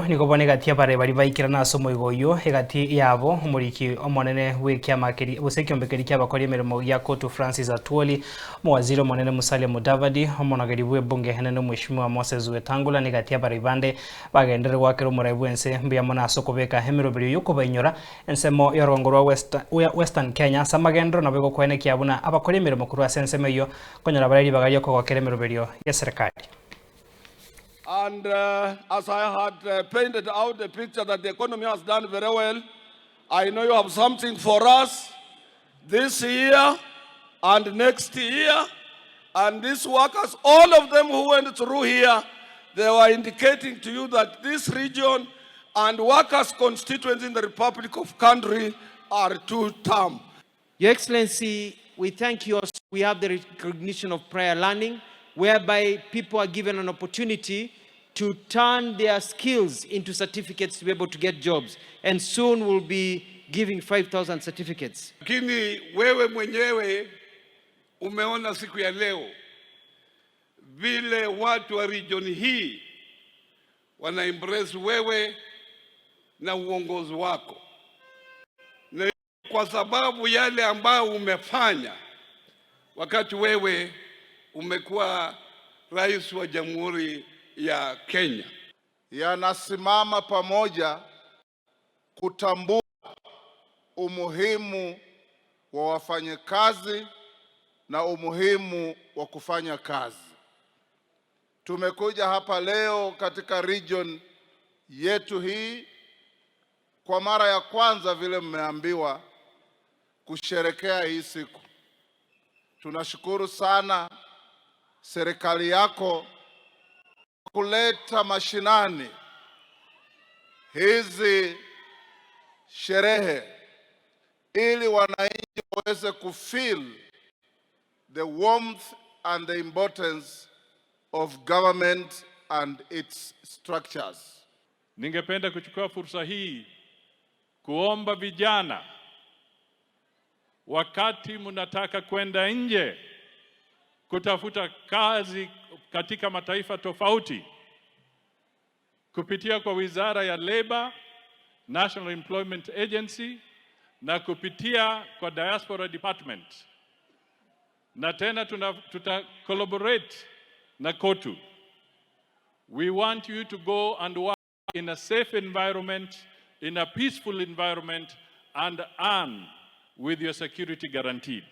Nigo bono egati y'abarai baria baikerana ase omoigo oyio, egati yabo omoriki omonene bw'ekiama keria gose ekiombe keria ki'abakori emeremo gia Cotu Francis Atwoli, omowaziri omonene Musalia Mudavadi, omonogeri bw'ebunge enene Omweshimiwa Moses Wetangula na egati y'abarai bande bagenderere goakera omorai bw'ense mbuya mono ase okobeka emeroberio y'okobainyora ensemo y'orogongo rwa Western Kenya ase amagenderero nabo egokwenekia buna abakori emeremo korwa ase ensemo eyio konyora bare ribaga ri'okogokera emeroberio y'eserekari. And as I had painted out the picture that the economy has done very well, I know you have something for us this year and next year. And these workers, all of them who went through here, they were indicating to you that this region and workers' constituents in the Republic of country are two-term. Your Excellency, we thank you also. We have the recognition of prior learning, whereby people are given an opportunity to turn their skills into certificates to be able to get jobs. And soon we'll be giving 5,000 certificates. Lakini wewe mwenyewe umeona siku ya leo vile watu wa region hii wana embrace wewe na uongozi wako, na kwa sababu yale ambayo umefanya wakati wewe umekuwa rais wa Jamhuri ya Kenya. Yanasimama pamoja kutambua umuhimu wa wafanyakazi na umuhimu wa kufanya kazi. Tumekuja hapa leo katika region yetu hii kwa mara ya kwanza, vile mmeambiwa, kusherekea hii siku. Tunashukuru sana serikali yako kuleta mashinani hizi sherehe ili wananchi waweze kufeel the warmth and the importance of government and its structures. Ningependa kuchukua fursa hii kuomba vijana, wakati mnataka kwenda nje kutafuta kazi katika mataifa tofauti, kupitia kwa Wizara ya Labor, National Employment Agency na kupitia kwa Diaspora Department, na tena tuta collaborate na COTU. We want you to go and work in a safe environment, in a peaceful environment, and earn with your security guaranteed.